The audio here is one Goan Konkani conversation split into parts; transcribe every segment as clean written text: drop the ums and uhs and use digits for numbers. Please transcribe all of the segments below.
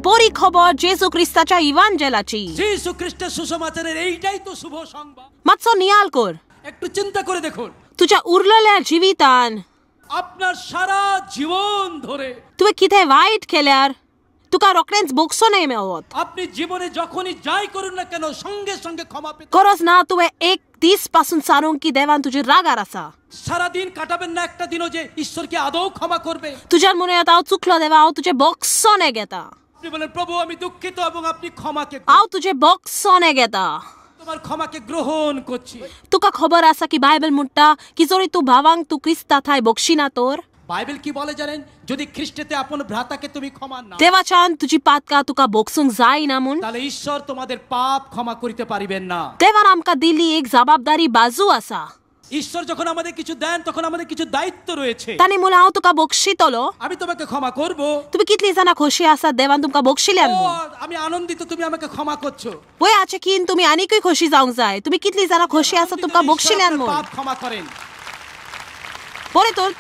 बरी खबर जेजू क्रिस्ताच्या इवांजेलाची। যীশু খ্রিস্টের সুসমাচারের এইটাই তো শুভ সংবাদ। मातसो नियाल कर, একটু চিন্তা করে দেখুন। तुझ्या उरलेल्या जिवितान আপনার সারা জীবন ধরে तुवें कितें वायट केल्यार तुका रोखडेंच बोगसो नाही मेळत। আপনি জীবনে যখনই যাই করুন না কেন সঙ্গে সঙ্গে ক্ষমা পেতে गरज ना तुवें एक दीस पासून सारूंक की देवान तुजेर रागार आसा। সারা দিন কাটাবেন না একটা দিনও যে ঈশ্বরকে আদৌ ক্ষমা করবে। तुज्यान म्हणूं येता हांव चुकलो देवा, हांव तुजें बोगसोने घेता, আপনি বলেন প্রভু আমি দুঃখিত এবং আপনি ক্ষমাকে हांव तुजें बोगसोने घेता, তোমার ক্ষমাকে গ্রহণ করছি। तुका खबर आसा की बायबल म्हणटा की जरी तूं भावांक तूं क्रिस्ता थांय बोगशिना तर বাইবেল কি বলে জানেন? যদি খ্রিস্টেতে আপন ভ্রাতাকে তুমি ক্ষমা না देवाच्यान तुजी पातकां तुका बोगसूंक जायना म्हूण তাহলে ঈশ্বর তোমাদের পাপ ক্ষমা করিতে পারিবেন না। देवान आमकां दिल्ली एक जबाबदारी बाजू आसा। ঈশ্বর যখন আমাদের কিছু দেন তখন আমাদের কিছু দায়িত্ব রয়েছে। ताणें म्हणलें हांव तुका बोगशितलो, আমি তোমাকে ক্ষমা করব। तुमी कितलीं जाणां खोशी आसात देवान तुमकां बोगशिल्यान ও, म्हूण? আমি আনন্দিত তুমি আমাকে ক্ষমা করছো। वय हाचे कीन तुमी आनीकूय खोशी जावंक जाय। तुमी कितलीं जाणां खोशी आसात तुमकां ঈশ্বর बोगशिल्यान আপনার म्हूण? পাপ ক্ষমা করেন। बरें तर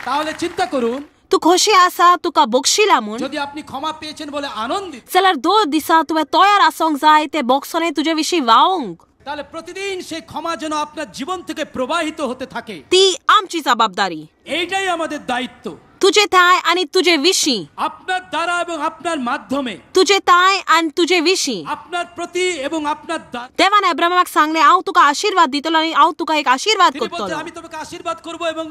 তাহলে চিন্তা করুন, तूं खोशी आसा तुका बोगशिला म्हूण, যদি আপনি ক্ষমা পেয়েছেন বলে আনন্দিত जाल्यार दर दिसा तुवें तयार आसूंक जाय ते बोगसोने तुजे विशीं वावंक। তাহলে প্রতিদিন সেই ক্ষমা যেন আপনার জীবন থেকে প্রবাহিত হতে থাকে। ती आमची जबाबदारी। এইটাই আমাদের দায়িত্ব। तुजे थांय आनी तुजे विशीं, আপনার দ্বারা এবং আপনার মাধ্যমে, तुजे थांय आनी तुजे विशीं। আপনার প্রতি এবং আপনার দ্বারা। देवान अब्राहमाक सांगलें हांव तुका आशिर्वाद दितलो आनी हांव तुका एक आशिर्वाद তিনি বলছেন करतलो। আমি তোমাকে আশীর্বাদ করব এবং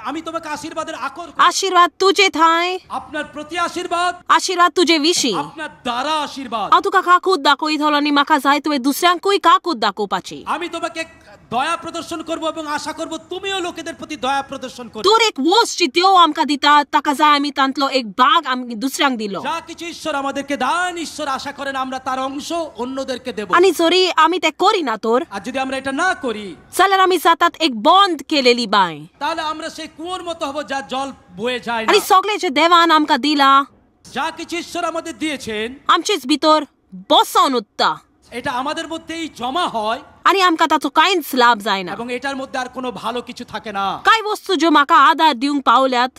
আমি তোমাকে আশীর্বাদের আকর করব। आशिर्वाद तुजे थांय, আপনার প্রতি আশীর্বাদ, आशिर्वाद तुजे विशीं। আপনার দ্বারা আশীর্বাদ। हांव तुका काकूत दाखयतलो आनी म्हाका जाय तुवें दुसऱ्यांकूय काकूत दाखोवपाची। আমি তোমাকে দয়া প্রদর্শন করব এবং আশা করব তুমিও লোকেদের প্রতি দয়া প্রদর্শন করবে। तूं एक वस्त जी देव आमकां दिता ताका जाय आमी तांतलो एक भाग आमी दुसऱ्यांक दिलो। যা কিছু ঈশ্বর আমাদেরকে দান, ঈশ্বর আশা করেন আমরা তার অংশ অন্যদেরকে দেব। आनी जरी आमी तें करिना तर, আর যদি আমরা এটা না করি जाल्यार आमी जातात एक बंद केलेली बांय। তাহলে আমরা সেই কুয়োর মতো হব যা জল বয়ে যায় না। आनी सगळें जें देवान आमकां दिलां যা কিছু ঈশ্বর আমাদের দিয়েছেন आमचेच भितर बसोन उरता এটা আমাদের মধ্যেই জমা হয় आनी आमकां ताचो कांयच लाभ जायना। এবং এটার মধ্যে আর কোনো ভালো কিছু থাকে না। कांय वस्तू ज्यो म्हाका आदार दिवंक पावल्यात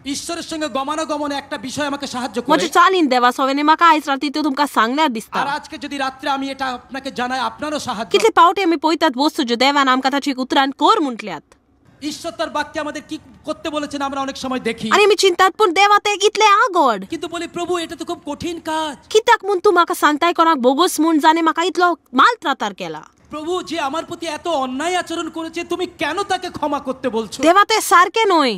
ঈশ্বরের সঙ্গে গমনাগমনে একটা বিষয় আমাকে সাহায্য করে। म्हज्या चालीन देवा सोवें म्हाका आयज राती त्यो तुमकां सांगल्यार दिसता। আর আজকে যদি রাত্রে আমি এটা আপনাকে জানাই আপনারও সাহায্য। कितले पावटी आमी पळयतात वस्तू ज्यो देवान आमकां ताची उतरान कर म्हटल्यात। ঈশ্বর তার বাক্যে আমাদের কি করতে বলেছেন আমরা অনেক সময় দেখি। आनी आमी चिंतात पूण देवा तें इतलें आगोड। কিন্তু বলি প্রভু এটা তো খুব কঠিন কাজ। कित्याक म्हूण तूं म्हाका सांगताय कोणाक बोगस म्हूण जाणें म्हाका इतलो मालत्रातार केला? প্রভু যে আমার প্রতি এত অন্যায় আচরণ করেছে তুমি কেন তাকে ক্ষমা করতে বলছো? देवा तें सारकें न्हय,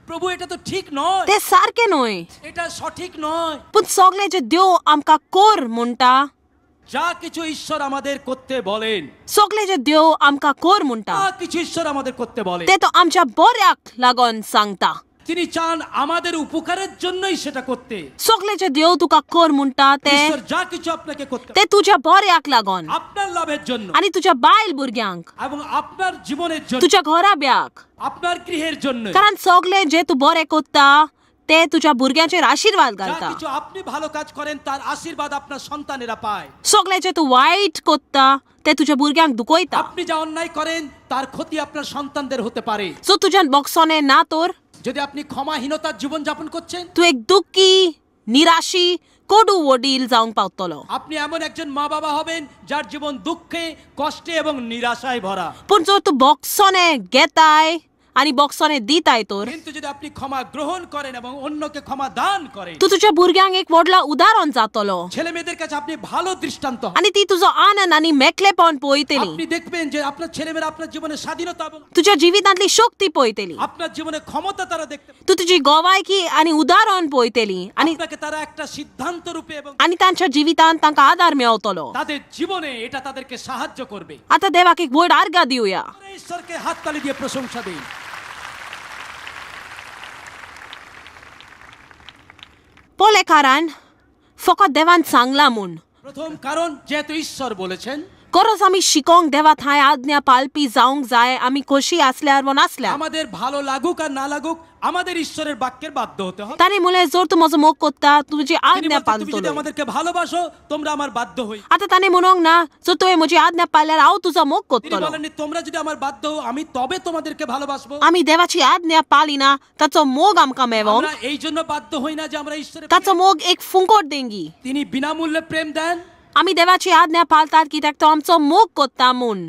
প্রভু এটা তো ঠিক নয়, तें सारकें न्हय। এটা সঠিক নয়। पूण सगळें जें देव आमकां कर म्हणटा, যা কিছু ঈশ্বর আমাদের করতে বলেন, सगळें जें देव आमकां कर म्हणटा যা কিছু ঈশ্বর আমাদের করতে বলেন तें तो आमच्या बऱ्याक लागून सांगता। তিনি চান আমাদের উপকারের জন্যই সেটা করতে। सगळें जें देव तुका कर म्हणटा तें ঈশ্বর যা কিছু আপনাকে করতে तें तुज्या बऱ्याक लागून আপনার লাভের জন্য आनी तुज्या बायल भुरग्यांक, এবং আপনার জীবনের জন্য, तुज्या घराब्याक, আপনার গৃহের জন্য। कारण सगळें जें तूं बरें करता ते तुज्या भुरग्यांचेर आशिर्वाद যা घालता। কিছু আপনি ভালো কাজ করেন তার আশীর্বাদ আপনার সন্তানেরা পায়। सगळें जें तूं वायट करता ते तुज्या भुरग्यांक दुखयता। আপনি যা অন্যায় করেন তার ক্ষতি আপনার সন্তানদের হতে পারে। सो तुज्यान बोगसोने ना तर যদি আপনি ক্ষমাহীনতার জীবন যাপন করছেন तूं एक दुख्खी निराशी कोडू वडील जावंक पावतलो। আপনি এমন একজন মা বাবা হবেন যার জীবন দুঃখে কষ্টে এবং নিরাশায় ভরা। पूण जर तूं बोगसोने घेताय आनी बोगसोने दिताय तर কিন্তু যদি আপনি ক্ষমা গ্রহণ করেন এবং অন্যকে ক্ষমা দান করেন तूं तुज्या भुरग्यांक एक व्हडलो उदाहरण जातलो ছেলে মেয়েদের কাছে আপনি ভালো দৃষ্টান্ত হন। आनी ती तुजो आनंद आनी मेकळेपण पळयतली, আপনি দেখবেন যে আপনার ছেলেমেয়েরা আপনার জীবনে স্বাধীনতা এবং तुज्या जिवितांतली शक्ती पळयतली, আপনার জীবনে ক্ষমতা তারা দেখতে तूं तुजी गोवायकी आनी उदाहरण पळयतली आनी আপনাকে তারা একটা সিদ্ধান্ত রূপে এবং आनी तांच्या जिवितांत तांकां आदार मेळटलो। তাদের জীবনে এটা তাদেরকে সাহায্য করবে। आतां देवाक एक व्हड आर्गां दिवया। আমরা ঈশ্বরকে হাততালি দিয়ে প্রশংসা দিই। पयलें कारण फकत देवान सांगलां म्हूण। প্রথম কারণ যেহেতু ঈশ্বর বলেছেন। गरज आमी शिकोंक देवा थांय आज्ञा पाळपी जावंक जाय आमी खोशी आसल्यार वो नासल्यार. আমাদের ভালো লাগুক আর না লাগুক, আমাদের ঈশ্বরের বাক্যের বাধ্য হতে হবে। ताणें म्हणलें जर तूं म्हजो मोग कोत्ता तुजी তিনি आज्ञा বলছেন, তুমি যদি पालतलो. আমাদেরকে ভালোবাসো তোমরা আমার বাধ্য হই। आतां ताणें म्हणूंक ना जर तुवें म्हजी आज्ञा पाळल्यार हांव तुजो मोग তিনি कोत्तलो. বলেননি তোমরা যদি আমার বাধ্য হও আমি তবে তোমাদেরকে ভালোবাসবো। आमी देवाची आज्ञा पाळिना ताचो मोग आमकां मेवोंक. আমরা এই জন্য বাধ্য হই না যে আমরা ঈশ্বরের ताचो मोग एक फुंकोट देंगी. তিনি বিনামূল্যে প্রেম দেন। आमी देवाची आज्ञा पाळतात कित्याक तो आमचो मोग कोत्ता म्हूण.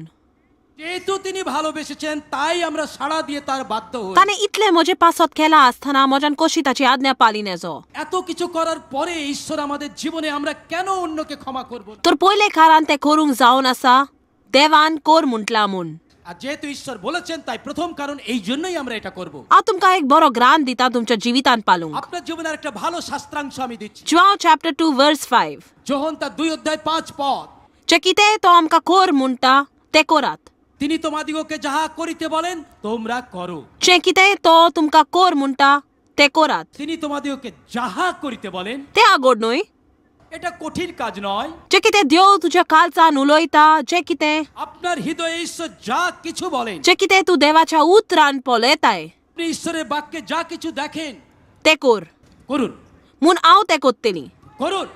যেহেতু তিনি ভালোবেসেছেন তাই আমরা সাড়া দিয়ে তার বাধ্য হই। ताणें इतलें म्हजे पासत केलां आसतना म्हज्यान कशी ताची आज्ञा पाळी नेजो. এত কিছু করার পরে ঈশ্বর আমাদের জীবনে আমরা কেন অন্যকে ক্ষমা করব না? तर पयलें कारण तें करूंक जावन आसा देवान कर म्हटलां म्हूण. আর যেহেতু ঈশ্বর বলেছেন তাই প্রথম কারণ এই জন্যই আমরা এটা করব। हांव तुमकां एक बरो ग्रांत दिता तुमच्या जिवितान पालूंक. আপনার জীবনে একটা ভালো শাস্ত্রাংশ আমি দিচ্ছি। जुआंव चॅप्टर 2 वर्स 5. যোহন তার 2 অধ্যায় 5 পদ। जे कितें तो आमकां कर म्हणटा तें करात. তিনি তোমাদিগকে যাহা করিতে বলেন তোমরা করো। जें कितें तो तुमकां कर म्हणटा तें करात. তিনি তোমাদিগকে যাহা করিতে বলেন, तें आगोड न्हय. এটা কঠিন কাজ নয়। जें कितें देव तुज्या कालचान उलयता, जें कितें আপনার হৃদয়ে ঈশ্বর যা কিছু বলেন, जें कितें तूं देवाच्या उतरान पळयताय আপনি ঈশ্বরের বাক্যে যা কিছু দেখেন तें कर করুন, म्हूण हांव तें कोत्तली, করুন।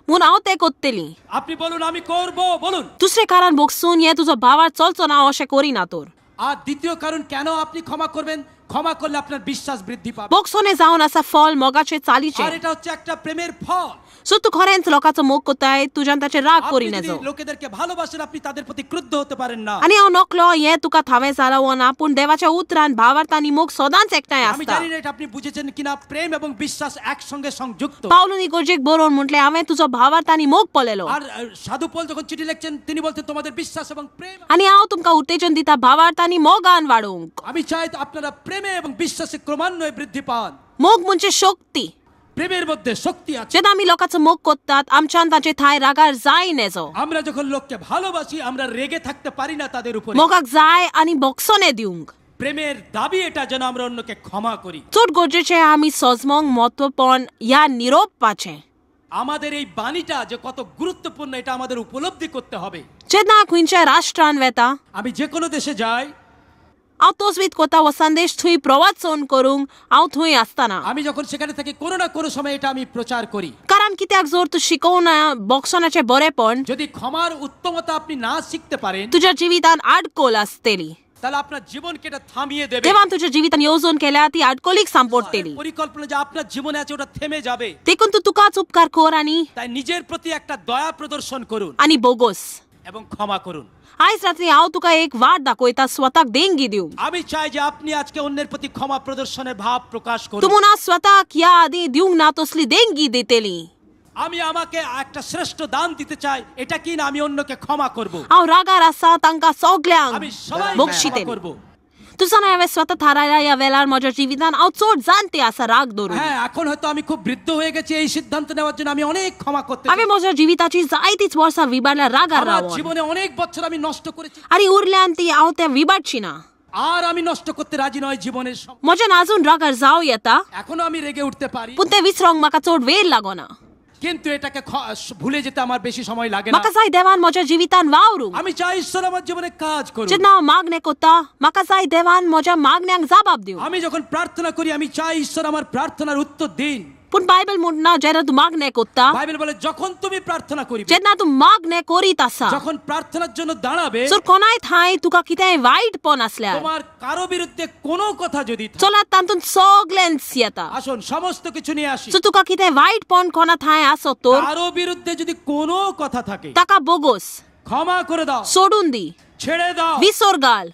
म्हूण हांव तें कोत्तली. আপনি বলুন আমি করব, বলুন। दुसरें कारण भोगसून हें तुजो भावार चलचो ना अशें करिना तर. আর দ্বিতীয় কারণ কেন আপনি ক্ষমা করবেন, ক্ষমা করলে আপনার বিশ্বাস বৃদ্ধি পাবে। भोगसोने जावन आसा फल मोगाचें আর चालीचें. এটা হচ্ছে একটা প্রেমের ফল। सो तूं खरेंच लोकांचो मोग कोत्ताय तुज्यान ताचेर राग আপনি करी যদি नेजो. লোকেদেরকে ভালোবাসেন আপনি তাদের প্রতি ক্রুদ্ধ হতে পারেন না। आनी हांव नकलो हें तुका थावें जालां वो ना, पूण देवाच्या उतरान भावार्थ आनी मोग सदांच एकठांय আমি आसता. জানি না এটা আপনি বুঝেছেন কিনা, প্রেম এবং বিশ্বাস একসঙ্গে সংযুক্ত। पावलून इगर्जेक बरोवन म्हटलें हांवें तुजो भावार्थ आनी मोग पळयलो. আর সাধু পৌল যখন চিঠি লিখছেন তিনি বলছেন তোমাদের বিশ্বাস এবং প্রেম। आनी हांव तुमकां उत्तेजन दिता भावार्थ आनी मोगान वाडोवंक. আমি চাই আপনারা প্রেমে এবং বিশ্বাসে ক্রমান্বয়ে বৃদ্ধি পান। मोग म्हणजे शक्ती. প্রেমের মধ্যে শক্তি আছে। जेन्ना आमी लोकांचो मोग कोत्तात आमच्यान तांचे थांय रागार जाय नेजो. আমরা যখন লোককে ভালোবাসি আমরা রেগে থাকতে পারি না তাদের উপরে। मोगाक जाय आनी बोगसोने दिवंक. প্রেমের দাবি এটা যেন আমরা অন্যকে ক্ষমা করি। चड गरजेचें आमी सोजमोंक म्हत्वपण ह्या निरोपपाचें. আমাদের এই বাণীটা যে কত গুরুত্বপূর্ণ এটা আমাদের উপলব্ধি করতে হবে। जेन्ना खंयच्या राष्ट्रान वेता আমি যে কোনো দেশে যাই, हांव तोजवीत कोता हो संदेश थंय प्रवाचन करूंक हांव थंय आसतना. আমি যখন সেখানে থাকি কোনো না কোনো সময় এটা আমি প্রচার করি। कारण कित्याक जर तूं शिकोवना बोगसोनाचें बरेपण যদি ক্ষমার উত্তমতা আপনি না শিখতে পারেন तुज्या जिवितान आडकोल आसतली. তাহলে আপনার জীবনকে এটা থামিয়ে দেবে। देवान तुज्या जिवितान येवजण केल्या ती आडकोलीक सांपोडटली. পরিকল্পনা যে আপনার জীবনে আছে ওটা থেমে যাবে। देखून तूं तुकाच उपकार कर आनी তাই নিজের প্রতি একটা দয়া প্রদর্শন করুন आनी बोगोस. এবং ক্ষমা করুন। आयज रात्री हांव तुका एक वाट दाखयता स्वताक देंगी दिवंक. আমি চাই যে আপনি আজকে অন্যের প্রতি ক্ষমা প্রদর্শনের ভাব প্রকাশ করুন। तूं म्हूण हांव स्वताक ह्या आदीं दिवंक ना तसली देंगी दितली. আমি আমাকে একটা শ্রেষ্ঠ দান দিতে চাই, এটা কি না আমি অন্যকে ক্ষমা করব। हांव रागार आसा तांकां सगल्यांक আমি সবাই ক্ষমা बोगशितली. করব। तुजो हांवें स्वता थारायला ह्या वेळार म्हज्या जिवितान हांव चड जाणटे आसा राग धरून. হ্যাঁ, এখন হয়তো আমি খুব বৃদ্ধ হয়ে গেছি, এই সিদ্ধান্ত নেওয়ার জন্য আমি অনেক ক্ষমা করতে हांवें म्हज्या जिविताची जायतीच वर्सां विबाडल्या रागार আমার रावन. জীবনে অনেক বছর আমি নষ্ট করেছি, आनी उरल्यान ती हांव तें विबाडची ना. আর আমি নষ্ট করতে রাজি নয় জীবনের म्हज्यान आजून रागार जावं येता, এখনো আমি রেগে উঠতে পারি, पूण तें विसरोंक म्हाका चड वेळ लागना. কিন্তু এটাকে ভুলে যেতে আমার বেশি সময় লাগে না। म्हाका जाय देवान म्हज्या जिवितान वावरूंक. আমি চাই ঈশ্বর আমার জীবনে কাজ করুন। जेन्ना हांव मागणें कोत्ता म्हाका जाय देवान म्हज्या मागण्यांक जाबाब दिवं. আমি যখন প্রার্থনা করি আমি চাই ঈশ্বর আমার প্রার্থনার উত্তর দিন। पूण बायबल म्हणना जेन्ना तूं मागणें कोत्ता, বাইবেল বলে যখন তুমি প্রার্থনা করিবে, जेन्ना तूं मागणें करीत आसा, যখন প্রার্থনার জন্য দাঁড়াবে, जर कोणाय थांय तुका कितेंय वायटपण आसल्यार তোমার কারো বিরুদ্ধে কোনো কথা যদি থাকে, चलात तातूंत सगळ्यांच येता. আসুন সমস্ত কিছু নিয়ে আসি। सो तुका कितें वायटपण कोणा थांय आसत तर কারো বিরুদ্ধে যদি কোনো কথা থাকে ताका बोगोस, ক্ষমা করে দাও, सोडून दी, ছেড়ে দাও, विसर घाल,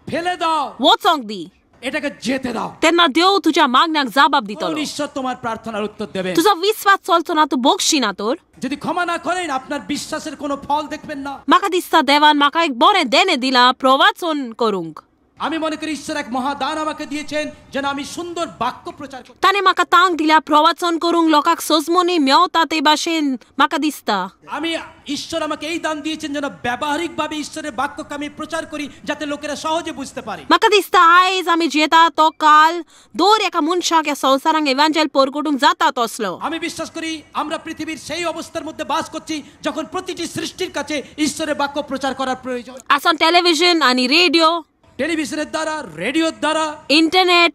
ফেলে দাও, वचोंक दी. এটাকে যেতে দাও। तेन्ना देव तुज्या मागण्याक जाबाब তখন दितलो. ঈশ্বর তোমার প্রার্থনার উত্তর দেবে। तुजो विस्वास चलचो ना, तूं बोगशी ना तर. যদি ক্ষমা না করেন আপনার বিশ্বাসের কোনো ফল দেখবেন না। म्हाका दिसता देवान म्हाका एक बरें देणें दिलां प्रवाचन करूंक. আমি মনে করি ঈশ্বর এক মহাদান আমাকে দিয়েছেন যেন আমি সুন্দর বাক্য প্রচার করি। ताणें म्हाका तांक दिल्या प्रवचन करूंक लोकांक सोजमोनी मेवता ते भाशेन म्हाका दिसता। আমি ঈশ্বর আমাকে এই দান দিয়েছেন যেন ব্যবহারিকভাবে ঈশ্বরের বাক্যকে আমি প্রচার করি যাতে লোকেরা সহজে বুঝতে পারে। म्हाका दिसता आयज आमी जियेता तो काल दर एका मनशाक ह्या संवसारांक एवांजेल परगटूंक जाता तसलो। আমি বিশ্বাস করি আমরা পৃথিবীর সেই অবস্থার মধ্যে বাস করছি যখন প্রতিটি সৃষ্টির কাছে ঈশ্বরের বাক্য প্রচার করার প্রয়োজন। आसन टेलिव्हिजन आनी रेडियो, টেলিভিশনের দ্বারা, রেডিওর দ্বারা, इंटरनेट,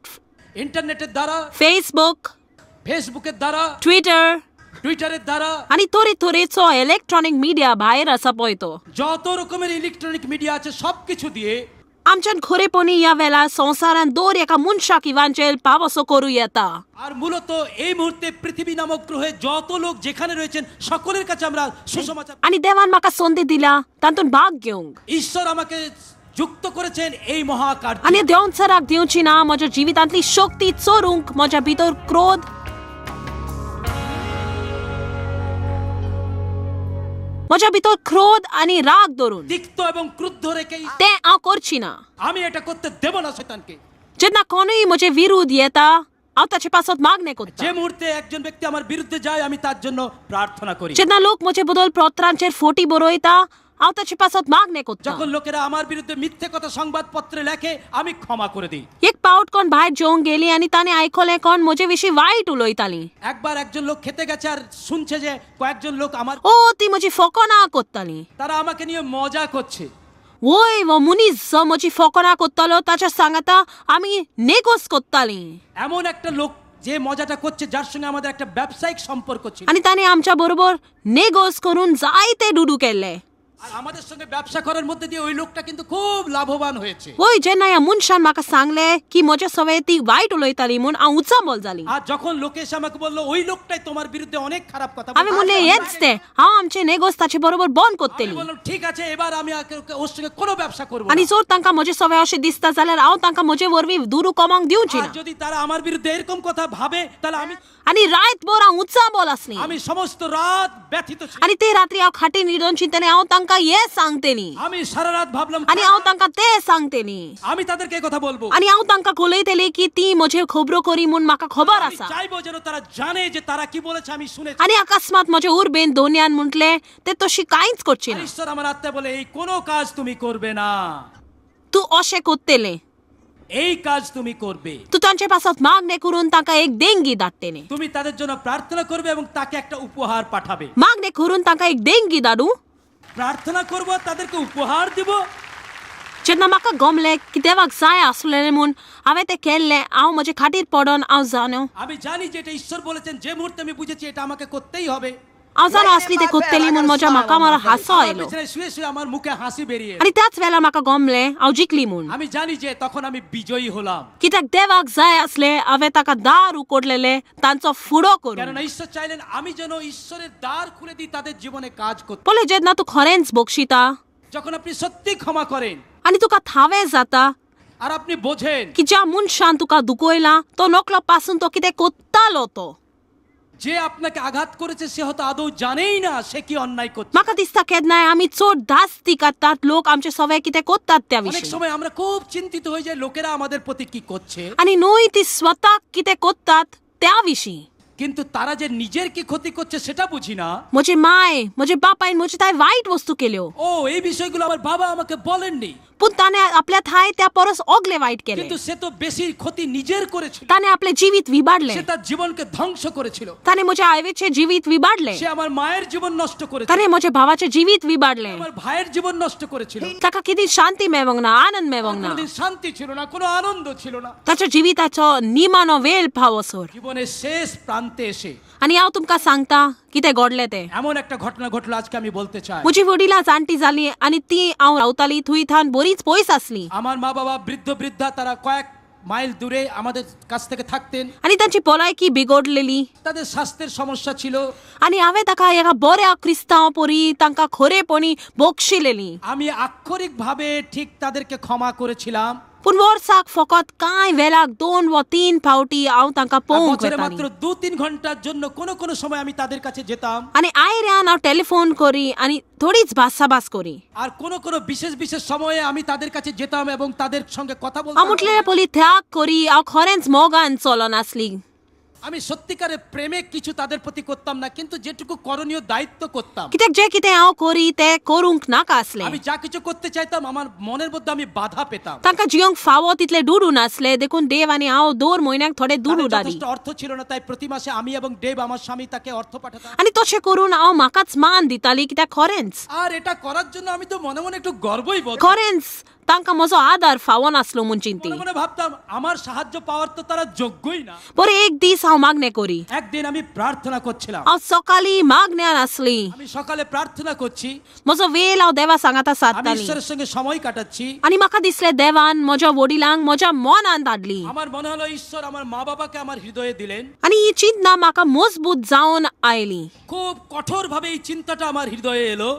ইন্টারনেটের দ্বারা, फेसबूक, ফেসবুকের দ্বারা, ट्विटर টুইটারের দ্বারা, आनी तरे तरेचो इलेक्ट्रॉनीक मिडिया भायर आसा पळय तो। যত রকমের ইলেকট্রনিক মিডিয়া আছে সবকিছু দিয়ে आमच्यान खरेपणी ह्या वेळार संवसारान दर एका मनशाक इवांजेल पावसो करूं येता। আর মূলত এই মুহূর্তে পৃথিবী নামক গ্রহে যত লোক যেখানে রয়েছেন সকলের কাছে আমরা সুসমাচার। आनी देवान म्हाका संदी दिल्या तातूंत भाग घेवंक। ঈশ্বর আমাকে যুক্ত করেছেন এই মহাকার্য। आनी देंवचाराक दिवची ना म्हज्या जिवितांतली शक्ती चोरूंक म्हज्या भितर क्रोध, म्हज्या भितर क्रोध आनी राग धरून তিক্ত এবং ক্রুদ্ধ রেখে तें हांव करची ना। আমি এটা করতে দেব না শয়তানকে। जेन्ना कोणूय म्हजे विरुद्ध येता हांव ताचे पासत मागणें करता। যে মুহূর্তে একজন ব্যক্তি আমার বিরুদ্ধে যায় আমি তার জন্য প্রার্থনা করি। जेन्ना लोक म्हजे बदल पत्रांचेर फोटी बरयता हांव ताचे पासत मागणें करता। যখন লোকেরা আমার বিরুদ্ধে মিথ্যে কথা সংবাদপত্রে লেখে আমি ক্ষমা করে দিই। एक पावट कोण भायर जेवंक गेली आनी ताणें आयकलें कोण म्हजे विशीं वायट उलयतालीं। একবার একজন লোক খেতে গেছে আর শুনছে যে কয়েকজন লোক আমার ओ ती म्हजी फकाणां करतालीं। তারা আমাকে নিয়ে মজা করছে। वय हो मनीस जो म्हजी फकाणां करतालो ताच्या सांगाता आमी नेगोस करतालीं। এমন একটা লোক যে মজাটা করছে যার সঙ্গে আমাদের একটা ব্যবসায়িক সম্পর্ক ছিল। आनी ताणें आमच्या बरोबर नेगोस करून जायते दुडू केल्ले। আর আমাদের সঙ্গে ব্যবসা করার মধ্যে দিয়ে ওই লোকটা কিন্তু খুব লাভবান হয়েছে। वय जेन्ना ह्या मनशान म्हाका सांगलें की म्हज्या सवय ती वायट उलयताली म्हूण हांव उचांबळ जाली। আর যখন লোকে এসে আমাকে বললো ওই লোকটাই তোমার বিরুদ্ধে অনেক খারাপ কথা हांवें বলছে। म्हणलें हेंच तें, हांव आमचें नेगोस ताचे बरोबर बंद আমি करतली। বললাম ঠিক আছে এবার আমি আর ওর সঙ্গে কোনো ব্যবসা করবো না। आनी जर तांकां म्हजें सवय अशें दिसता जाल्यार हांव तांकां म्हजे वरवीं दुडू कमोवंक दिवची আর ना। যদি তারা আমার বিরুদ্ধে এরকম কথা ভাবে তাহলে আমি आनी रातभर हांव उचांबळ आसली। আমি সমস্ত রাত ব্যথিত ছিলাম। आनी ते रात्री हांव खाटी न्हिदोन चिंतलें हांव तांकां हें सांगतली আমি সারা রাত ভাবলাম आनी हांव तांकां तें सांगतली আমি তাদেরকে এই কথা বলবো। आनी हांव तांकां उलयतलें की ती म्हजे खबरो करी म्हूण म्हाका खबर আমি आसा। চাইবো যেন তারা জানে যে তারা কি বলেছে আমি শুনেছি। आनी अकस्मात म्हजे उर्बेन दोनयान म्हटलें ते तशी कांयच करची আর ना। ঈশ্বর আমার আত্মা বলে এই কোনো কাজ তুমি করবে না, तूं अशें करतलें, এই কাজ তুমি করবে। तूं तांचे पासत मागणें करून तांकां एक देणगी धाडटलें। তুমি তাদের জন্য প্রার্থনা করবে এবং তাকে একটা উপহার পাঠাবে। मागणें करून तांकां एक देणगी धाडूं। প্রার্থনা করব, তাদেরকে উপহার দিব। जेन्ना म्हाका गमलें की देवाक जाय आसलेलें म्हूण हांवें तें केल्लें। हांव म्हजे खाटीर पडोन हांव जाणो, আমি জানি যে এটা ঈশ্বর বলেছেন। যে মুহূর্তে আমি বুঝেছি এটা আমাকে করতেই হবে, हांव जाणो आसली तें करतली म्हूण म्हज्या म्हाका मारो हांसो আমার आयलो। বিছানায় শুয়ে শুয়ে আমার মুখে হাসি বেরিয়ে এলো। आनी त्याच वेळार म्हाका गमलें हांव जिखली म्हूण। আমি জানি যে তখন আমি বিজয়ী হলাম। कित्याक देवाक जाय आसलें हांवें ताका दार उकडलेलें तांचो फुडो करून। কেননা ঈশ্বর চাইলেন আমি যেন ঈশ্বরের দ্বার খুলে দিই তাদের জীবনে কাজ করতে। पळय जेन्ना तूं खरेंच बक्षिता যখন আপনি সত্যি ক্ষমা করেন आनी तुका थावें जाता আর আপনি বোঝেন की ज्या मनशान तुका दुखयला तो नकलो पासून तो कितें करतालो तो। যে আপনাকে আঘাত করেছে সে হয়তো আদৌ জানেই না সে কি অন্যায় করছে। म्हाका दिसता केन्नाय आमी चड धास्ती काडटात लोक आमचे सवय कितें करतात त्या অনেক विशीं। সময় আমরা খুব চিন্তিত হয়ে যাই লোকেরা আমাদের প্রতি কি করছে, आनी न्हय ती स्वताक कितें करतात त्या विशीं। কিন্তু তারা যে নিজের কি ক্ষতি করছে সেটা বুঝি না। म्हजे माय म्हजे बापायन म्हजे थांय वायट वस्तू केल्यो, ও এই বিষয়গুলো আমার বাবা আমাকে বলেননি, पूण ताणें आपल्या थांय त्या परस ओगले वायट केलें। কিন্তু সে তো বেশি ক্ষতি নিজের করেছিল। ताणें आपलें जिवीत विबाडलें, সে তার জীবনকে ধ্বংস করেছিল। ताणें म्हज्या आयवेचें जिवीत विबाडलें, সে আমার মায়ের জীবন নষ্ট করেছিল, ताणें म्हज्या भावाचें जीवीत विबाडलें। আমার ভাইয়ের জীবন নষ্ট করেছিল। ताका कितें शांती मेवोंक ना, आनंद मेवोंक ना, কোনোদিন শান্তি ছিল না, কোনো আনন্দ ছিল না। ताच्या जिविताचो निमाणो वेळ पावसर। জীবনের শেষ প্রান্তে এসে आनी हांव तुमकां सांगता कितें घडलें तें। এমন একটা ঘটনা ঘটলো আজকে আমি বলতে চাই। म्हजी वडिलां जाणटी जालीं आनी ती हांव रावताली थंय थावन बरीच पयस आसली। আমার মা বাবা বৃদ্ধ বৃদ্ধা তারা কয়েক মাইল দূরে আমাদের কাছ থেকে থাকতেন। आनी तांची भलायकी बिगडलेली তাদের স্বাস্থ্যের সমস্যা ছিল। आनी हांवें ताका एका बऱ्या क्रिस्तांव परी तांकां खरेपणी बक्षिलेली। আমি আক্ষরিকভাবে ঠিক তাদেরকে ক্ষমা করেছিলাম। पूण वर्साक फकत कांय वेळाक 2 वा 3 फावटी हांव तांकां पळोवंक বছরে वताली। মাত্র 2-3 ঘন্টার জন্য কোনো কোনো সময় আমি তাদের কাছে যেতাম। आनी आयऱ्यान हांव टेलिफोन करी आनी थोडीच भासाभास करी। আর কোনো কোনো বিশেষ বিশেষ সময়ে আমি তাদের কাছে যেতাম এবং তাদের সঙ্গে কথা हांव বলতাম। म्हटलें पयलीं त्याग करी, हांव खरेंच मोगान चलनासली। আমি সত্যিকারের প্রেমে কিছু তাদের প্রতি করতাম না, কিন্তু যেটুকু করণীয় দায়িত্ব করতাম। कित्याक जें कितें हांव करी तें करूंक नाका आसलें। আমি যা কিছু করতে চাইতাম আমার মনের মধ্যে আমি বাধা পেতাম। तांकां जियोंक फावो तितले दुडू नासले, देखून देव आनी हांव दर म्हयन्याक थोडे दुडू তাদের धाडी। যথেষ্ট অর্থ ছিল না, তাই প্রতি মাসে আমি এবং দেব আমার স্বামী তাকে অর্থ পাঠাতাম। आनी तशें करून हांव म्हाकाच मान दिताली, कित्याक खरेंच আর এটা করার জন্য আমি তো মনে মনে একটু গর্বই বোধ, खरेंच तांकां म्हजो आदार फावो नासलो म्हूण चिंती। মনে মনে ভাবতাম আমার সাহায্য পাওয়ার তো তারা যোগ্যই না। बरें एक दीस हांव मागणें करी। একদিন আমি প্রার্থনা করছিলাম। हांव सकाळीं मागण्यान आसली। আমি সকালে প্রার্থনা করছি, म्हजो वेळ हांव देवा सांगाता আমি सादताली ঈশ্বরের সঙ্গে সময় কাটাচ্ছি। आनी म्हाका दिसलें देवान म्हज्या वडिलांक म्हज्या मनान धाडली। আমার মনে হলো ঈশ্বর আমার মা বাবাকে আমার হৃদয়ে দিলেন। आनी ही चिंतना म्हाका मजबूत जावन आयली। খুব কঠোরভাবে এই চিন্তাটা আমার হৃদয়ে এলো।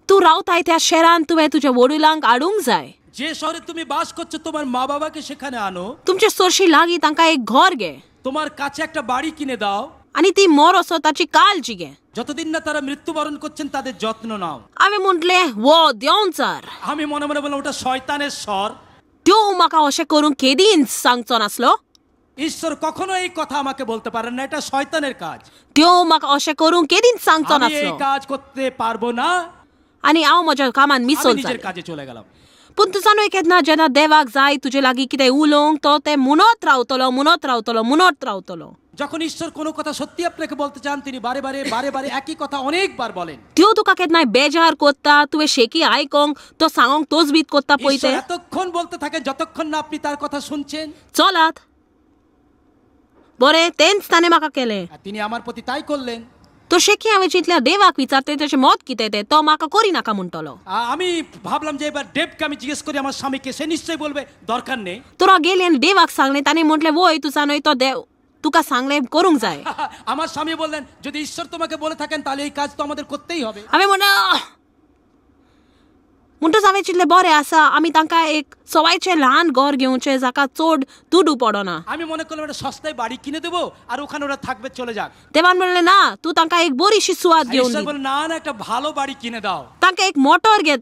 तूं रावताय त्या शहरान तुवें तुज्या वडिलांक हाडूंक जाय। যে শহরে তুমি বাস করছো তোমার মা বাবাকে সেখানে আনো। तुमचे सरशी लागीं तांकां एक घर घे তোমার কাছে একটা বাড়ি কিনে দাও। आनी ती मर असो ताची काळजी घे। যতদিন না তারা মৃত্যুবরণ করছেন তাদের যত্ন নাও। हांवें म्हटलें वो देंवचार। আমি মনে মনে বললাম ওটা শয়তানের স্বর। देव म्हाका अशें करूंक केदींच सांगचो नासलो। ঈশ্বর কখনো এই কথা আমাকে বলতে পারেন না, এটা শয়তানের কাজ। देव म्हाका अशें करूंक केदींच सांगचो আমি এই नासलो। কাজ করতে পারবো না। आनी हांव म्हज्या कामान আমি मिसोल নিজের जालें। কাজে চলে গেলাম। पूण तुजा न्हय केन्ना जेन्ना देवाक जाय तुजे लागीं कितें उलोवंक तो तें म्हणत रावतलो, म्हणत रावतलो, म्हणत रावतलो। যখন ঈশ্বর কোনো কথা সত্যি আপনাকে বলতে চান তিনি বারে বারে বারে বারে একই কথা অনেকবার বলেন। त्यो तुका केन्नाय बेजार कोत्ता, तुवें शेकी आयकोंक तो सांगोंक तोजबीत कोत्ता पळय ঈশ্বর ते। এতক্ষণ বলতে থাকেন যতক্ষণ না আপনি তার কথা শুনছেন। चलात बरें तेंच ताणें म्हाका केलें। আর তিনি আমার প্রতি তাই করলেন। तो शेकी हांवें चिंतल्यार देवाक विचारते तेचें मत कितें तें, तो म्हाका करिनाका म्हणटलो। আমি ভাবলাম যে এবার দেবকে আমি জিজ্ঞেস করি আমার স্বামীকে, সে নিশ্চয়ই বলবে দরকার নেই। तर हांव गेलें आनी देवाक सांगलें, ताणें म्हटलें वय तुजा न्हय तो देव तुका सांगलें करूंक जाय। আমার স্বামী বললেন যদি ঈশ্বর তোমাকে বলে থাকেন তাহলে এই কাজ তো আমাদের করতেই হবে। हांवें म्हणलें म्हणटच हांवें चिंतलें बरें आसा, आमी तांकां एक सवायचें ल्हान घर घेवचें जाका चड दुडू पडना। আমি মনে করলাম একটা সস্তায় বাড়ি কিনে দেবো আর ওখানে ওরা থাকবে, চলে যাক। देवान म्हणलें ना, तूं तांकां एक बरीशी सुवात আর घेवन ঈশ্বর दी, বললেন না না একটা ভালো বাড়ি কিনে দাও, तांकां एक मोटर घे,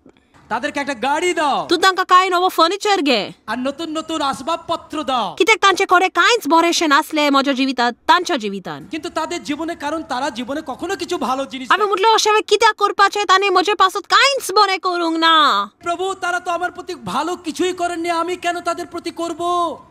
তাদেরকে একটা গাড়ি দাও, तूं तांकां कांय नवो फर्निचर घे। আর नতুन नতুन আসবাবপত্র দাও। कित्याक तांचे कडेन कांयच बरेंशें नासलें म्हज्या जिवितांत, तांच्या जिवितांत। কিন্তু তাদের জীবনে, কারণ তারা জীবনে কখনো কিছু ভালো জিনিস, हांवें म्हटलें अशें हांवें कित्याक करपाचें, ताणें म्हजे पासत कांयच बरें करूंक ना। প্রভু তারা তো আমার প্রতি ভালো কিছুই করেননি, আমি কেন তাদের প্রতি করব?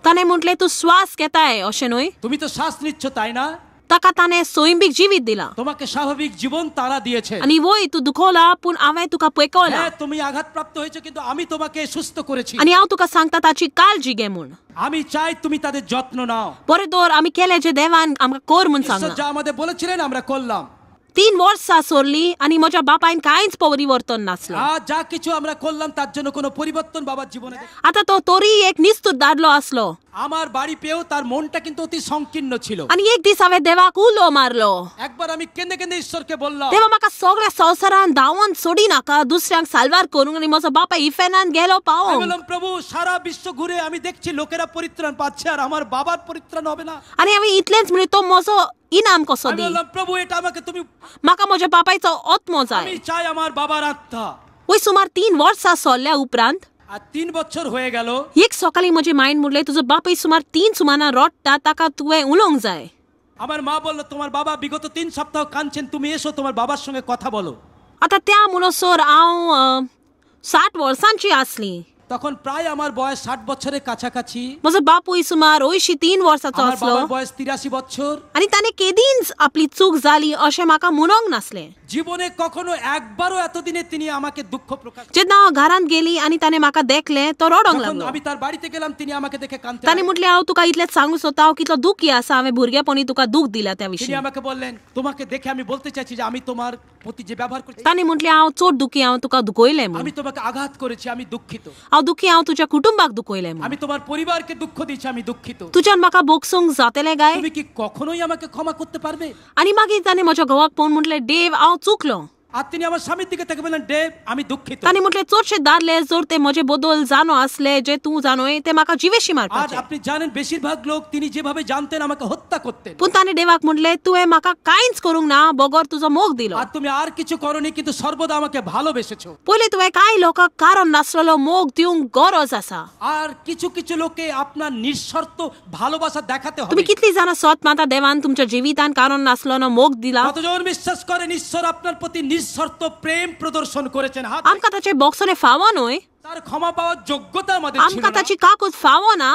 ताणें म्हटलें तूं स्वास घेताय अशें न्हय, তুমি তো শ্বাস নিচ্ছ তাই না, ताका ताणें सैमीक जिवीत दिलां তোমাকে স্বাভাবিক জীবন তারা দিয়েছে। आनी वय तूं दुखोला पूण हांवें तुका पळयला হ্যাঁ তুমি আঘাতপ্রাপ্ত হয়েছো কিন্তু আমি তোমাকে সুস্থ করেছি। आनी हांव तुका सांगता ताची काळजी घे म्हूण। আমি চাই তুমি তাদের যত্ন নাও। बरें तर आमी केलें जें देवान आमकां कर म्हूण ঈশ্বর सांगलां। যা আমাদের বলেছিলেন আমরা করলাম। 3 वर्सां सरलीं आनी म्हज्या बापायन कांयच परिवर्तन नासलें। আর যা কিছু আমরা করলাম তার জন্য কোনো পরিবর্তন বাবার জীবনে आतां तो तरी एक निस्तूर दादलो आसलो। আমার বাড়ি পেয়েও তার মনটা কিন্তু অতি সংকীর্ণ ছিল। आनी एक दीस हांवें देवाक उलो मारलो। একবার আমি কেঁদে কেঁদে ঈশ্বরকে বললাম, देवा म्हाका सगळ्या संवसारान धांवन सोडी नाका, दुसऱ्यांक साल्वार करूंक आनी म्हजो बापाय इफेनान गेलो আমি पावोंक। বললাম প্রভু সারা বিশ্ব ঘুরে আমি দেখছি লোকেরা পরিত্রাণ পাচ্ছে আর আমার বাবার পরিত্রাণ হবে না। आनी हांवें इतलेंच म्हणलें तो म्हजो इनाम कसो আমি दी, বললাম প্রভু এটা আমাকে তুমি, म्हाका म्हज्या बापायचो आत्मो जाय। আমি চাই আমার বাবার আত্মা। वय सुमार 3 वर्सां सरल्या उपरांत আর 3 বছর হয়ে গেল। एक सकाळीं म्हजे मायन म्हणलें तुजो बापूय सुमार 3 सुमाना रडटा, ताका तुवें उलोवंक जाय। আমার মা বললো তোমার বাবা বিগত 3 সপ্তাহ কাঁদছেন, তুমি এসো তোমার বাবার সঙ্গে কথা বলো। आतां त्या म्हणसर हांव 60 वर्सांची आसली। তখন প্রায় আমার বয়স 60 বছরের কাছাকাছি। म्हजो बापूय सुमार 83 वर्सांचो আমার आसलो বাবার বয়স 83 বছর। आनी ताणें केदींच आपली चूक जाली अशें म्हाका म्हणोंक नासलें। জীবনে কখনো একবারও এতদিনে তিনি আমাকে দুঃখ প্রকাশ, जेन्ना हांव घरांत गेली आनी ताणें म्हाका देखलें तो रडोंक যখন लागलो। আমি তার বাড়িতে গেলাম তিনি আমাকে দেখে কাঁদতে ताणें म्हटलें हांव तुका इतलेंच सांगूंक सोदता, हांव कितलो दुखी आसा, हांवें भुरगेपणी तुका दुख दिला त्या তিনি विशीं। আমাকে বললেন তোমাকে দেখে আমি বলতে চাইছি যে আমি তোমার প্রতি যে ব্যবহার করেছি, ताणें म्हटलें हांव चड दुखी, हांव तुका दुखयलें म्हूण, আমি তোমাকে আঘাত করেছি, আমি দুঃখিত, हांव दुखी, हांव तुज्या कुटुंबाक दुखयलें म्हूण, আমি তোমার পরিবারকে দুঃখ দিয়েছি, আমি দুঃখিত। तुज्यान म्हाका बोगसूंक जातलें काय? তুমি কি কখনোই আমাকে ক্ষমা করতে পারবে? आनी मागीर ताणें म्हज्या घोवाक पळोवन म्हटलें देव हांव चुकलो। আর তিনি আমার স্বামীর দিকে তাকিয়ে বললেন, ডেভ, আমি দুঃখিত। ताणी म्हटलें चडशे दादले जर ते म्हजे बदल जाणो आसले जे तूं जाणोय ते म्हाका जिवेशी আজ मारपाचे। আপনি জানেন বেশিরভাগ লোক তিনি যেভাবে জানতেন আমাকে হত্যা করতেন। पूण ताणें देवाक म्हटलें तुवें म्हाका कांयच करूंक ना बगर तुजो मोग दिलो। আর তুমি আর কিছু করনি কিন্তু সর্বদা আমাকে ভালোবেসেছো। पयलीं तुवें कांय लोकांक कारण नासलेलो मोग दिवंक गरज आसा। আর কিছু কিছু লোকে আপনার নিঃশর্ত ভালোবাসা দেখাতে হবে। तुमी कितली जाणां सोत माता देवान तुमच्या जिवितान कारण नासलो मोग दिला। কতজন বিশ্বাস করেন ঈশ্বর আপনার প্রতি নিঃশর্ত প্রেম প্রদর্শন করেছেন? হাত आमकां ताचें बोगसणें फावो न्हय, তার ক্ষমা পাওয়ার যোগ্যতা আমাদের ছিল आमकां না, ताची काकूत फावो ना,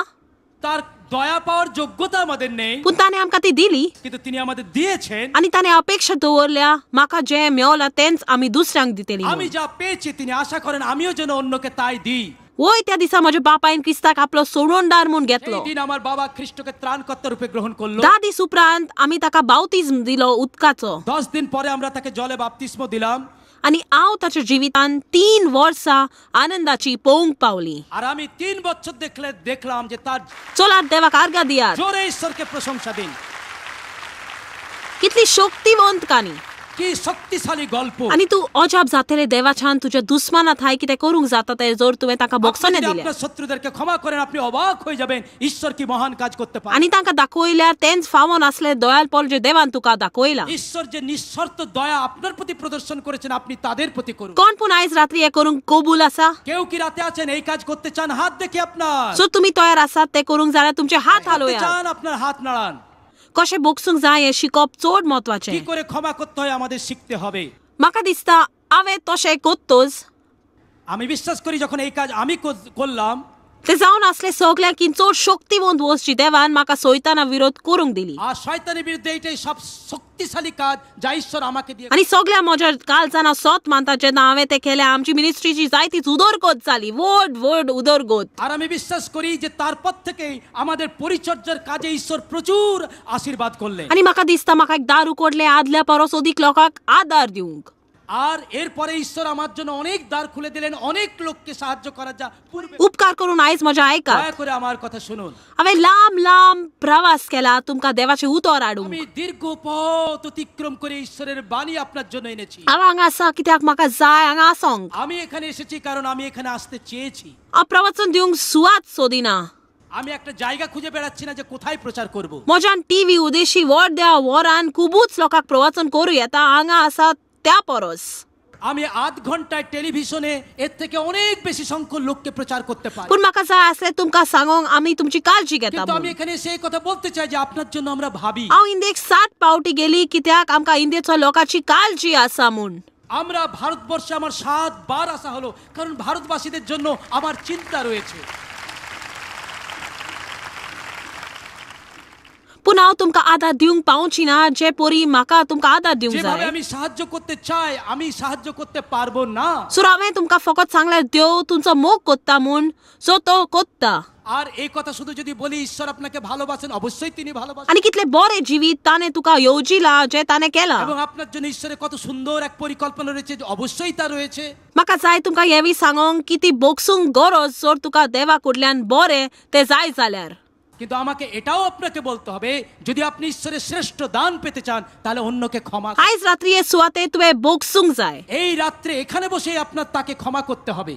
তার দয়া পাওয়ার যোগ্যতা আমাদের নেই, पूण ताणें आमकां ती दिली কিন্তু তিনি আমাদের দিয়েছেন। आनी ताणें अपेक्षा दवरल्या म्हाका जें मेवलां तेंच आमी दुसऱ्यांक दितली। আমি যা পেয়েছি তিনি আশা করেন আমিও যেন অন্যকে তাই দিই। वय त्या दिसा म्हज्या बापायन क्रिस्ताक आपलो सोडणदार म्हूण घेतलो। সেই দিন আমার বাবা খ্রিস্টকে ত্রাণকর্তা রূপে গ্রহণ করলো। 10 दीस उपरांत आमी ताका बावतिज्म दिलो उदकाचो। 10 দিন পরে আমরা তাকে জলে বাপতিস্ম দিলাম। आनी हांव ताच्या जिवितान 3 वर्सां आनंदाची पळोवंक पावली। আর আমি 3 বছর দেখলে দেখলাম যে তার चलात देवाक आर्गां दियात। জোরে ঈশ্বরকে প্রশংসা দিন। कितली शक्तिवंत काणी কি শক্তিশালী গল্প। आनी तूं अजाप जातलें देवाच्यान तुज्या दुस्माना ठांय कितें करूंक जाता तें जर तुवें तांकां আপনি बोगसणें যদি दिलें আপনার শত্রুদেরকে ক্ষমা করেন আপনি অবাক হয়ে যাবেন ঈশ্বর কি মহান কাজ করতে পারে। आनी तांकां दाखयल्यार तेंच फावो नासलें दयालपण जें देवान तुका दाखयलां। ঈশ্বর যে নিঃশর্ত দয়া আপনার প্রতি প্রদর্শন করেছেন আপনি তাদের প্রতি করুন। कोण पूण आयज रात्री हें करूंक कबूल आसा? কেউ কি রাতে আছেন এই কাজ করতে চান? হাত দেখি আপনার। सो तुमी तयार आसात तें करूंक जाल्यार तुमचे हात করতে हालोयात। চান আপনার হাত নাড়ান। कशें बोगसूंक जाय हें शिकप चड কি म्हत्वाचें। করে ক্ষমা করতে হয় আমাদের শিখতে হবে। म्हाका दिसता हांवें तशें करतच আমি বিশ্বাস করি যখন এই কাজ আমি করলাম तें जावन आसलें सगल्यांक चड शक्तिवंत वस्त जी देवान म्हाका सैताना विरोध करूंक दिली। আর শয়তানের বিরুদ্ধে এইটাই সব শক্তিশালী কাজ যা ঈশ্বর আমাকে দিয়ে। आनी सगल्या म्हज्या काळजान हांव सोत मानता जेन्ना हांवें तें केलें आमची मिनिस्ट्रीची जायतीच उदरगत जाली, व्हड व्हड उदरगत। আর আমি বিশ্বাস করি যে তারপর থেকেই আমাদের পরিচর্যার কাজে ঈশ্বর প্রচুর আশীর্বাদ করলেন। आनी म्हाका दिसता म्हाका एक दार उकडलें आदल्या परस अदीक लोकांक आदार दिवंक। আর এরপরে ঈশ্বর আমার জন্য অনেক দ্বার খুলে দিলেন অনেক লোককে সাহায্য করার যা পূর্বে। उपकार करून आयज म्हज्या आयकात। দয়া করে আমার কথা শুনুন। हांवें लांब लांब प्रवास केला तुमकां देवाचें उतर हाडूंक। আমি দীর্ঘ পথ অতিক্রম করে ঈশ্বরের বাণী আপনার জন্য এনেছি। हांव हांगा आसा कित्याक म्हाका जाय हांगा आसोंक। আমি এখানে এসেছি কারণ আমি এখানে আসতে চেয়েছি। हांव प्रवचन दिवंक सुवात सोदिना। আমি একটা জায়গা খুঁজে বেড়াচ্ছি না যে কোথায় প্রচার করব। म्हज्यान টিवी उदेशी व्हड त्या वरान खुबूच लोकांक प्रवचन करूं येता हांगा आसा त्या परस। আমি আধ ঘন্টায় টেলিভিশনে এর থেকে অনেক বেশি সংখ্যক লোককে প্রচার করতে পারি। पूण म्हाका जाय आसलें तुमकां सांगोंक आमी तुमची काळजी घेता কিন্তু আমি म्हूण। এখানে সেই কথা বলতে চাই যে আপনার জন্য আমরা ভাবি। हांव इंडियेक 7 पावटी गेली कित्याक आमकां इंडियेचो लोकांची काळजी आसा म्हूण। আমরা ভারতবর্ষে আমার 7 বার আসা হলো কারণ ভারতবাসীদের জন্য আমার চিন্তা রয়েছে। पूण हांव तुमकां आदार दिवंक पावची ना जे परी म्हाका तुमकां आदार दिवंक যেভাবে जाय। আমি সাহায্য করতে চাই আমি সাহায্য করতে পারবো না। सो हांवें तुमकां फकत सांगल्यार देव तुमचो मोग कोत्ता म्हूण, सो तो कोत्ता। আর এই কথা শুধু যদি বলি ঈশ্বর আপনাকে ভালোবাসেন, অবশ্যই তিনি ভালোবাসেন। आनी कितलें बरें जिवीत ताणें तुका येवजिलां जें ताणें केलां। এবং আপনার জন্য ঈশ্বরের কত সুন্দর এক পরিকল্পনা রয়েছে, অবশ্যই তা রয়েছে। म्हाका जाय तुमकां हेंवूय सांगोंक की ती बोगसूंक गरज जर तुका देवा कडल्यान बरें तें जाय जाल्यार। কিন্তু আমাকে এটাও আপনাকে বলতে হবে যদি আপনি ঈশ্বরের শ্রেষ্ঠ দান পেতে চান তাহলে অন্যকে ক্ষমা। आयज रात्री हे सुवातेर तुवें बोगसूंक जाय। এই রাত্রে এখানে বসে আপনার তাকে ক্ষমা করতে হবে।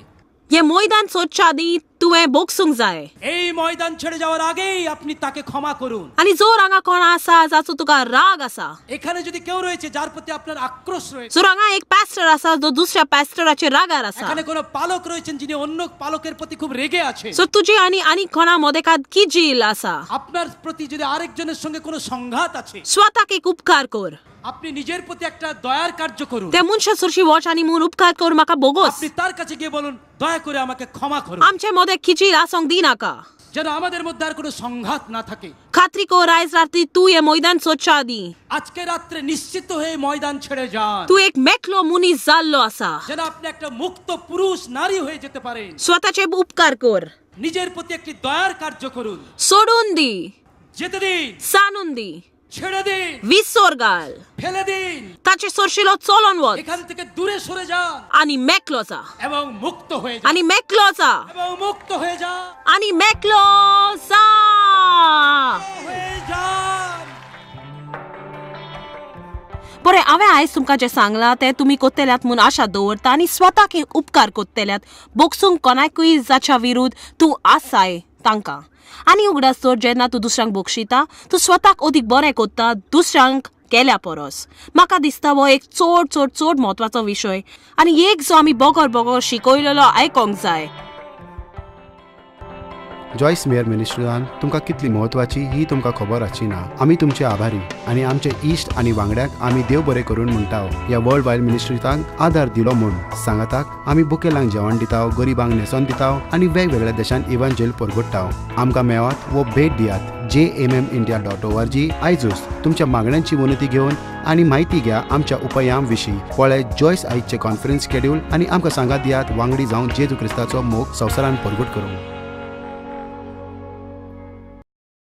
हें मैदान सोदच्या आदीं तुवें बोगसूंक जाय। এই ময়দান ছেড়ে যাওয়ার আগেই আপনি তাকে ক্ষমা করুন। आनी जर हांगा कोण आसा जाचो तुका राग आसा, এখানে যদি কেউ রয়েছে যার প্রতি আপনার আক্রোশ রয়েছে, जर हांगा एक पास्टर आसा जो दुसऱ्या पास्टराचेर रागार आसा, এখানে কোনো পালক রয়েছেন যিনি অন্য পালকের প্রতি খুব রেগে আছে, सो तुजी आनी आनी कोणा मदेकात किजील आसा, আপনার প্রতি যদি আরেকজনের সঙ্গে কোনো সংঘাত আছে, स्वताक एक उपकार कर, আপনি নিজের প্রতি একটা দয়ার কার্য করুন। त्या मनशा सरशी वच आनी म्हूण उपकार कर म्हाका बोगोस। আপনি তার কাছে গিয়ে বলুন দয়া করে আমাকে ক্ষমা করুন, आमचे मदें किजील आसोंक दिनाका। যেন আমাদের মধ্যে আর কোনো সংঘাত না থাকে। खात्री कर आयज रात्री तूं हें मैदान सोदच्या आदीं আজকে রাত্রে নিশ্চিত হয়ে ময়দান ছেড়ে যান, तूं एक मेकलो मनीस जाल्लो आसा। যেন আপনি একটা মুক্ত পুরুষ নারী হয়ে যেতে পারেন। स्वताचे उपकार कर, নিজের প্রতি একটি দয়ার কার্য করুন। सोडून दी, যেতে দিন, सांडून दी, ছেড়ে দিন, विसर घाल, ফেলে দিন, ताचे सरशिलो चलोन वच এখান থেকে দূরে সরে যান आनी मेकलो जा, এবং মুক্ত হয়ে যান, आनी मेकलो जा, এবং মুক্ত হয়ে যান, आनी मेकलो जा। হয়ে যান। बरें, हांवें आयज तुमकां जें सांगलां तें तुमी कोत्तेल्यात म्हूण आशा दवरता आनी स्वताक एक उपकार कोत्तेल्यात बोगसूंक कोणाकूय जाच्या विरुद्ध तूं आसाय तांकां. आनी उगडास दवर, जेन्ना तूं दुसऱ्यांक बक्षिता तूं स्वताक अदीक बरें कोत्ता दुसऱ्यांक केल्या परस. म्हाका दिसता हो एक चड चड चड म्हत्वाचो विशय आनी एक जो आमी बगर बगर शिकयलेलो आयकोंक जाय. जॉयस मेयर मिनिस्ट्रीन तुमकां कितली म्हत्वाची ही तुमकां खबर आसची ना. आमी तुमचे आभारी आनी आमचे इश्ट आनी वांगड्याक आमी देव बरें करून म्हणटा ह्या वर्ल्ड वायड मिनिस्ट्रीतांक आदार दिलो म्हूण. सांगाताक आमी बुकेलांक जेवण दिता, गरिबांक न्हेसोन दिता आनी वेगवेगळ्या देशांत इव्हांजेल परगट्टा. आमकां मेळात वो भेट दियात jmmindia.org आयजूच तुमच्या मागण्यांची विनंती घेवन आनी म्हायती घ्या आमच्या उपायां विशीं. पळय जॉयस आयजचे कॉन्फरन्स शेड्यूल आनी आमकां सांगात दियात वांगडी जावन जेजू क्रिस्ताचो मोग संवसारान परगट करूंक.